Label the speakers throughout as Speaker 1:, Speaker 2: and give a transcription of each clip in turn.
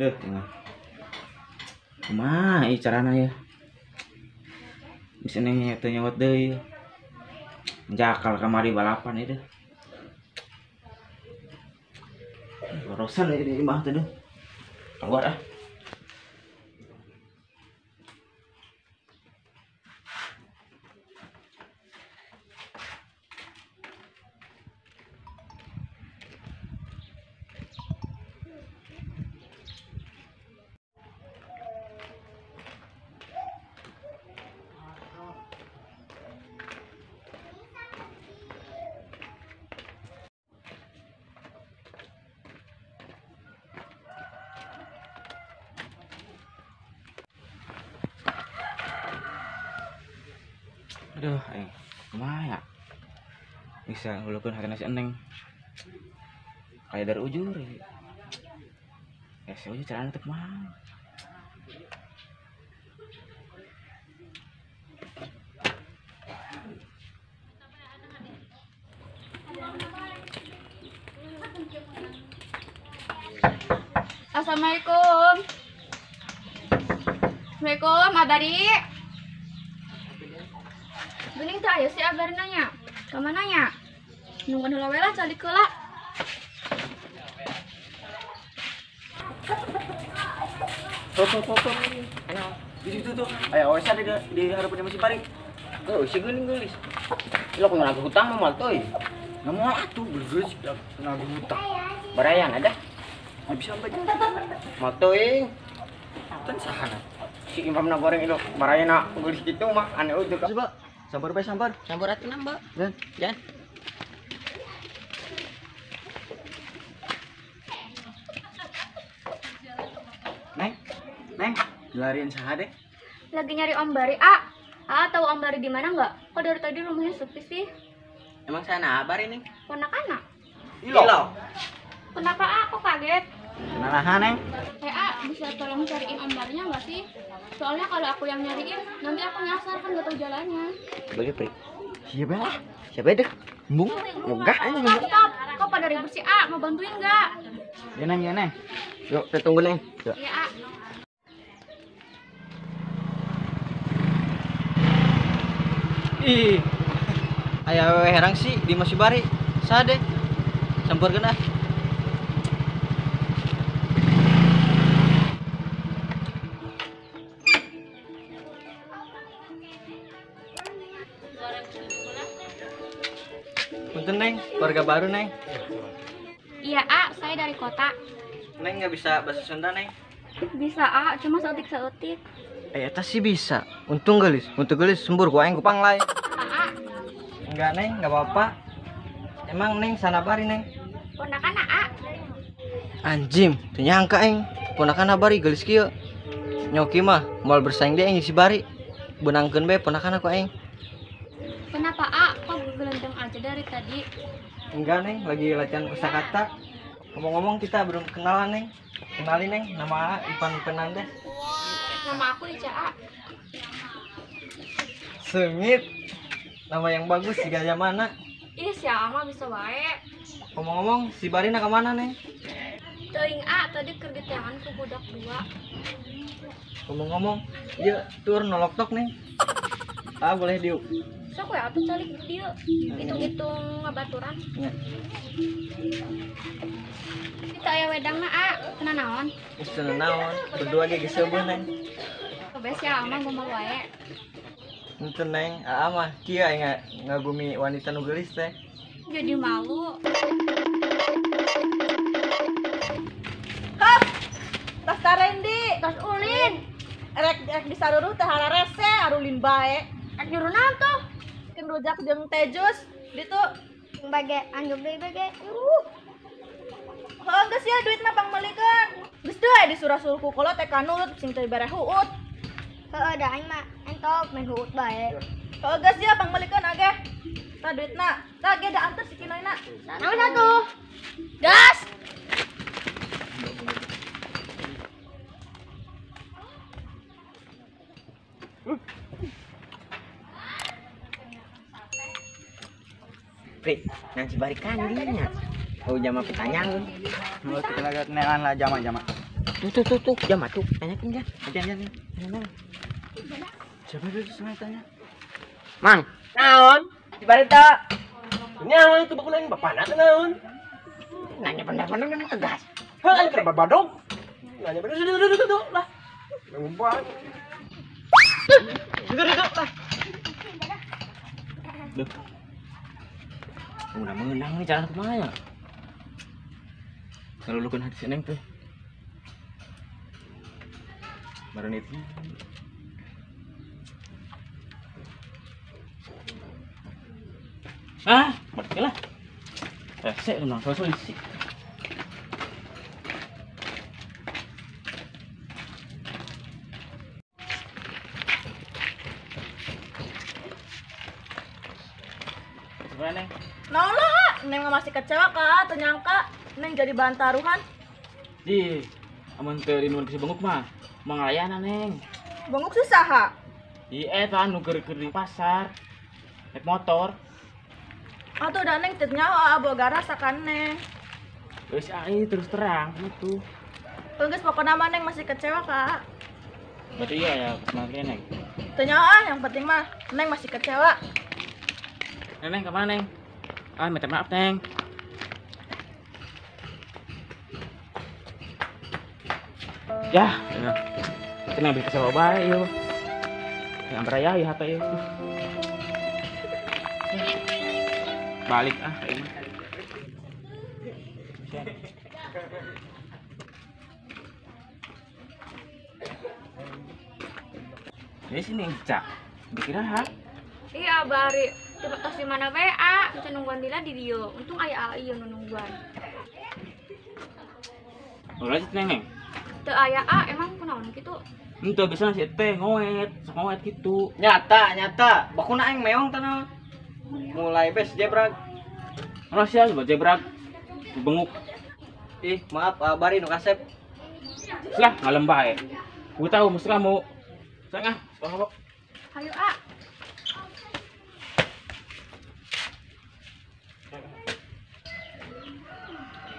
Speaker 1: Deh, tengah. Kumaha ieu carana ya? Bisa neng teu nyawat deui. Jakal kamari balapan ieu deh. Borosan ieu di imah teh deh. Keluar ah. Aduh, aing kumaha ya? Bisa ngulukeun hatena si Eneng. Kayak dari ujur. Ya si ujur carana teh kumaha?
Speaker 2: Assalamualaikum. Assalamualaikum, Abari. Bening teh aya si Abari nanya. Ka mana nya? Nungguan heula we lah calik heula.
Speaker 1: Tuh. Ana di situ tuh. Aya oesa di hareupeun si Bari.
Speaker 3: Heuh, si geuning geulis. Ilo kudu nagih hutang mah moal teuy.
Speaker 1: Nggak moal atuh geulis nagih hutang.
Speaker 3: Barayan ada.
Speaker 1: Nggak bisa sampai.
Speaker 3: Moal teuing.
Speaker 1: Tan sahana.
Speaker 3: Si Imam na goreng ilo barayana geulis kitu mah aneh ujuk.
Speaker 1: Coba. Sabar bae sabar.
Speaker 3: Sabar atuh nambah.
Speaker 1: Dan,
Speaker 3: Jan.
Speaker 1: Neng, Neng, dilariin saha deh?
Speaker 2: Lagi nyari Om Bari, A. A tahu Om Bari di mana nggak? Kok dari tadi rumahnya sepi sih?
Speaker 3: Emang sana Bari nih?
Speaker 2: Ponakan.
Speaker 3: Ilo.
Speaker 2: Kenapa A? Kok kaget?
Speaker 1: Kenalahan, Neng.
Speaker 2: A, bisa tolong cariin Om Barinya nggak sih? Soalnya kalau aku yang nyariin, nanti aku nyasar kan nggak tahu jalannya.
Speaker 3: Boleh, Pri.
Speaker 1: Siapa lah?
Speaker 3: Siapa deh?
Speaker 1: Embung.
Speaker 3: Mogah.
Speaker 2: Stop. Kok pada ribut sih, A? Mau bantuin nggak?
Speaker 1: Ya, Neng, ya, Neng.
Speaker 3: Yuk, kita tunggu, Neng.
Speaker 2: Iya, A.
Speaker 4: Ih, aya wewe herang sih di Masih Bari. Sade. Campurkeun ah. Punten, Neng, keluarga baru, Neng.
Speaker 2: Iya, A, saya dari kota.
Speaker 4: Neng nggak bisa bahasa Sunda, Neng?
Speaker 2: Bisa, A, cuma seutik-seutik.
Speaker 4: Eta sih bisa. Untung gelis, sembur gua aing ku panglai.
Speaker 2: A.
Speaker 4: Enggak, Neng, enggak apa-apa. Emang Neng sana bari, Neng?
Speaker 2: Ponakan, A.
Speaker 4: Anjim, teu nyangka aing. Ponakan bari gelis kieu. Nyoki mah moal bersaing deui aing si bari. Benangkeun bae ponakan aku aing.
Speaker 2: Kenapa, A? Kok gelendeng aja dari tadi?
Speaker 4: Enggak, Neng, lagi latihan kosakata. Ngomong-ngomong kita belum kenalan, Neng. Kenalin, Neng, nama A Ivan Fernandes.
Speaker 2: Nama aku Ica, A.
Speaker 4: Sengit. Nama yang bagus si gaya mana?
Speaker 2: Ih, si Ama bisa wae.
Speaker 4: Ngomong-ngomong, si Barina kemana, Neng?
Speaker 2: Teuing, A, tadi keur diteangan ku budak dua.
Speaker 4: Ngomong-ngomong, ieu tur nolok tok, Neng. Ah, boleh diuk.
Speaker 2: Sok we atuh calik di dieu. Hitung-hitung ngabaturan.
Speaker 4: Nya.
Speaker 2: Kita aya wedangna, A. Kena naon?
Speaker 4: Geus teu naon, berdua ge geus seubeun, Neng.
Speaker 2: Kebes ya Ama gombal wae.
Speaker 4: Henteu, Neng, Aa mah kieu aing ngagumi wanita nu geulis teh.
Speaker 2: Jadi malu.
Speaker 5: Hop. Tas tarendi,
Speaker 2: tas ulin.
Speaker 5: Rek disaruruh teh hararese arulin bae.
Speaker 2: Rek nyuruh naon tuh?
Speaker 5: Keun rujak jeung teh jus ditu.
Speaker 6: Bage anjuk deui bage.
Speaker 5: Heuh geus ya duitna pangmeulikeun. Geus deui disurah-suruh ku kolot teh kanurut sing teu dibere huut.
Speaker 6: Heuh da aing mah entok main huut bae.
Speaker 5: Heuh geus ya pangmeulikeun ageh. Tah duitna. Tah ge da anter si Kinoyna.
Speaker 6: Naon satu?
Speaker 5: Gas.
Speaker 3: Pri, nang si Bari kandinya. Oh, jama pertanyaan.
Speaker 1: Mau kita lagi nelan lah jama-jama.
Speaker 3: Tuh tuh tuh, jam atuh, tanyakin kan. Jangan.
Speaker 1: Siapa itu sama tanya?
Speaker 3: Mang,
Speaker 7: naon? Di barita. Nyaon itu baku nanya bapana teh naon?
Speaker 3: Nanya bener-bener nanya tegas.
Speaker 7: Heuh, aing keur babadog. Nanya bener tuh lah. Ngumpul. Tuh lah.
Speaker 1: Duh. Udah mengenang nih jalan kemana ya? Ngelulukan hati si Neng tuh. Baru itu. Ah, berarti lah. Resek memang sosok isi. Gimana, Neng?
Speaker 5: Naon lah, Neng masih kecewa kak, ternyangka Neng jadi bahan taruhan.
Speaker 1: Di, amun teu rinduan ke si Benguk mah, manglayana Neng.
Speaker 5: Benguk susah ha?
Speaker 1: Iya, eta anu keur di pasar. Naik motor.
Speaker 5: Atuh da Neng teu nyaho boga rasa kan Neng.
Speaker 1: Geus ai terus terang gitu.
Speaker 5: Geus pokona mah Neng masih kecewa kak.
Speaker 1: Berarti iya ya, semangatnya Neng.
Speaker 5: Teu nyaho yang penting mah Neng masih kecewa.
Speaker 1: Neng, kemana Neng? Ah, minta maaf Neng. Ya, tenang bisa kecewa bae yo. Yang beraya ya hati yo. Balik ah kayak mah. Di sini Cak. Dikira ha?
Speaker 2: Iya, bari. Coba tos di mana WA, bisa nungguan Dila di dieu. Untung aya AI yang nungguan.
Speaker 1: Ulah sih Neng.
Speaker 2: Teu aya A, emang kunaon kitu?
Speaker 1: Henteu bisa si teh ngoet, sok ngoet kitu.
Speaker 4: Nyata, nyata. Bakuna aing meong tanah. Mulai bes jebrag.
Speaker 1: Mana sih coba jebrag. Benguk.
Speaker 4: Ih, maaf bari nu kasep.
Speaker 1: Lah, ngalem bae. Ku tahu mesti kamu. Sang ah, sekolah kok.
Speaker 2: Hayu A.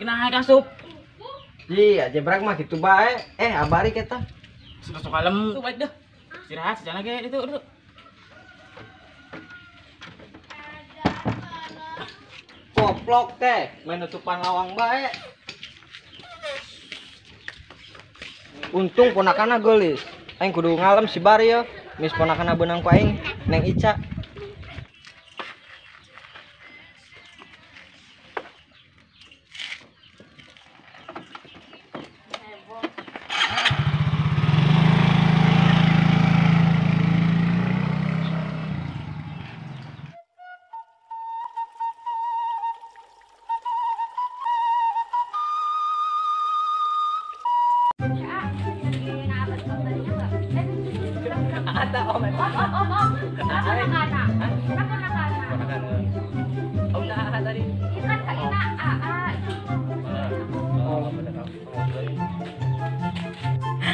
Speaker 1: Kena kasup.
Speaker 4: Iya, jebrag mah gitu bae. Eh, abari kita.
Speaker 1: Suka suka kalem. Tuh baik dah. Istirahat sejalan ge itu itu.
Speaker 4: Koplok teh, main nutupan lawang bae. Untung ponakanna geulis. Aing kudu ngalem si Bari yo. Mis ponakanna beunang ku aing, Neng Ica.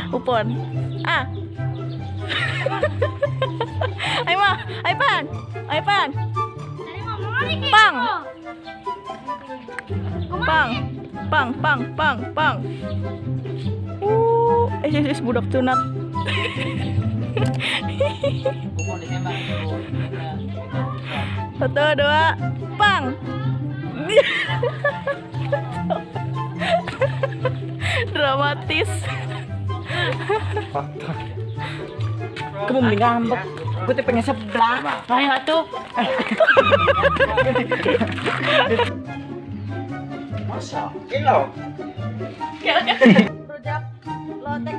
Speaker 5: Upon. Ah. Ayo mah, ayo pan. Ayo pan. Pang. Pang. Pang, pang, pang, pang. Budak sunat. Satu, dua, pang. Dramatis.
Speaker 3: Kamu mending ngambek. Gue tuh pengen sebelah. Ayo atuh.
Speaker 7: Masa? Kilo.
Speaker 5: Rujak lotek.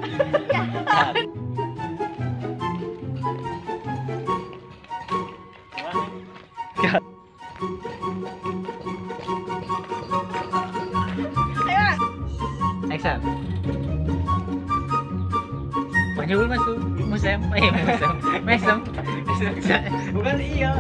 Speaker 4: Action. Panggil masuk, musem, musem, mesem, bukan iya.